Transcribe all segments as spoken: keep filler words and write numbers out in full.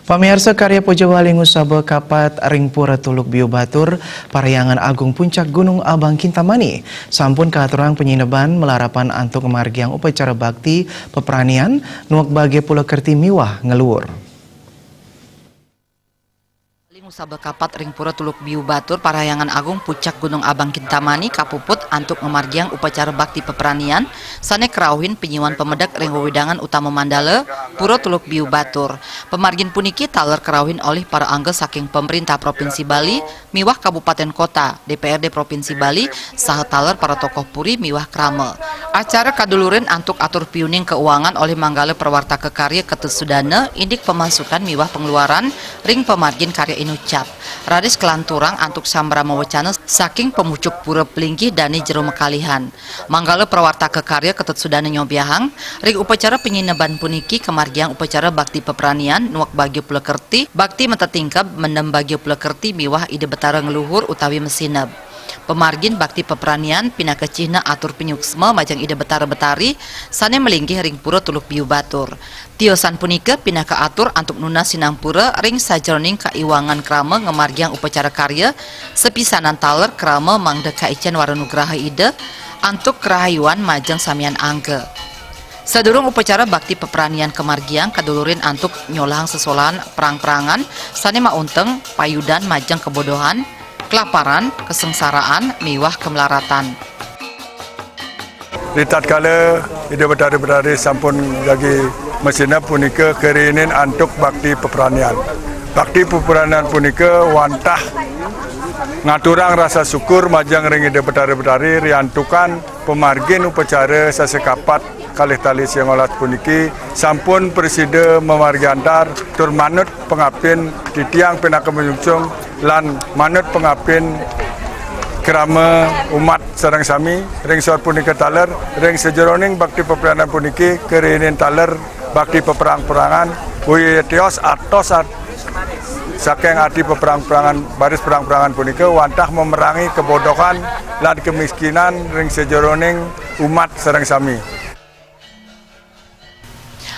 Pamiarsa, karya puja wali ngusaba kapat ring Pura Tuluk Biu Batur, Parhyangan Agung Puncak Gunung Abang Kintamani, sampun katurang panyineban malarapan antuk ngamargiang upacara bakti papranian, nuek bagia pula kerti miwah ngeluur. Wali ngusaba kapat ring Pura Tuluk Biu Batur, Parhyangan Agung Puncak Gunung Abang Kintamani kapuput antuk ngamargiang upacara bakti papranian sane karauhin panyiuan pamedek ring wewidangan utama mandala Pura Tuluk Biu Batur. Pamargin puniki taler karauhin olih para angga saking Pemerintah Provinsi Bali miwah Kabupaten Kota, D P R D Provinsi Bali, saha taler para tokoh puri miwah krama. Acara kadulurin antuk atur piuning kauangan olih manggala prawartaka karya Ketut Sudana, indik pamasukan miwah pangeluaran ring pamargin karya inucap. Raris kalanturang antuk sambrama wacana saking pamucuk pura palinggih dane jero makalihan. Manggala prawartaka karya Ketut Sudana nyobiahang, ring upacara panyineban puniki kamargiang upacara bakti papranian, nuek bagia pula kerti, bakti matetingkeb, mendem bagia pula kerti miwah Ida Betara ngluhur utawi masineb. Pamargin bakti papranian pinaka cihna atur pinyuksma majeng Ida Betara Betari sane malinggih ring Pura Tuluk Biu Batur. Tiosan punika pinaka atur antuk nunas sinampura ring sajeroning kaiwangan krama ngamargiang upacara karya, sapisanan taler krama mangda kaicen wara nugraha Ida antuk karahayuan majeng samian angga. Sadurung upacara bakti papranian kamargiang, kadulurin antuk nyolahang sesolahan perang-perangan sane maunteng payudan majeng kabodohan, kelaparan, kasengsaraan, miwah kamalaratan. Ritatkala Ida Betara Betari sampun jagi masineb punika karihinin antuk bakti papranian. Bakti papranian punika wantah ngaturang rasa syukur majeng ring Ida Betara Betari riantukan pamargin upacara sasekapat kalih tali sia ngolas puniki sampun prasida mamargi antar tur manut pangapin titiang pinaka manyungsung lan manut pangapin krama umat sareng sami. Ring sor punika taler, ring sajeroning bakti papranian puniki karihinin taler bakti paprang-prangan, boya tios atos at-, saking ati paprang-prangan, baris perang-perangan punika wantah memerangi kebodohan lan kemiskinan ring sajeroning umat sareng sami.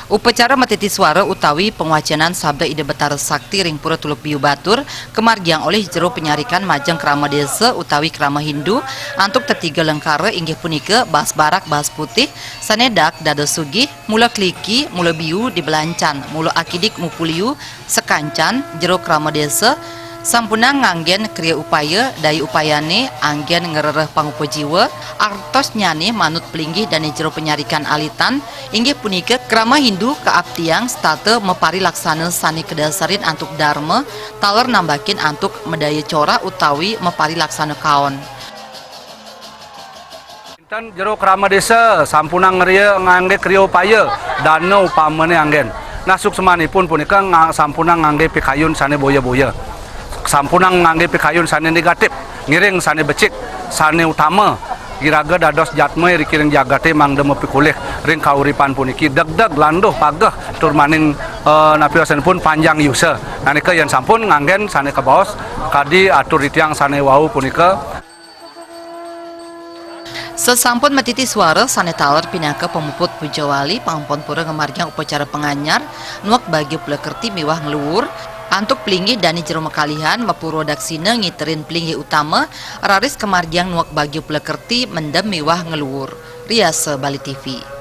Upacara matiti swara utawi pangwacenan sabda Ida Betara Sakti ring Pura Tuluk Biu Batur kamargiang olih jero panyarikan majeng krama desa utawi krama Hindu antuk tetiga lengkara, inggih punika bas barak, bas putih, sane dak dados sugih, mula kliki, mula biu dibelancan, mula akidik mupuliu, sakancan jero krama desa, sampunang nganggen kriya upaya, daya upayane anggen ngrereh pangupa jiwa, artosnyane manut palinggih dane jero panyarikan alitan, inggih punika krama Hindu kaaptiang setata maparilaksana sane kadasarin antuk darma, taler nambakin antuk madaya corak utawi maparilaksana kaon. Ten jero krama desa sampunang ngria ngangge kriya upaya, dana upamane anggen. Nah, suksmanipun punika nga-, sampunang ngangge pikayun sane boya-boya. Sampunang ngangge pikayun sane negatif, ngiring sane becik, sane utama. Iraga dados jatma iriki ring jagate mangda mapikolih ring kauripan puniki, degdeg, landuh, pageh, tur maning, eh, napi wastanipun panjang yusa. Nah, nika yen sampun nganggen sane kabaos kadi atur titiang sane wau punika. Sasampun matiti swara, sane taler pinaka pamuput puja wali, pangempon pura ngamargiang upacara panganyar, nuek bagia pula kerti miwah ngluur, antuk palinggih dane jero makalihan, mapurwa daksina ngiterin palinggih utama, raris kamargiang nuek bagia pula kerti, mendem miwah ngluur. Riasa Bali T V.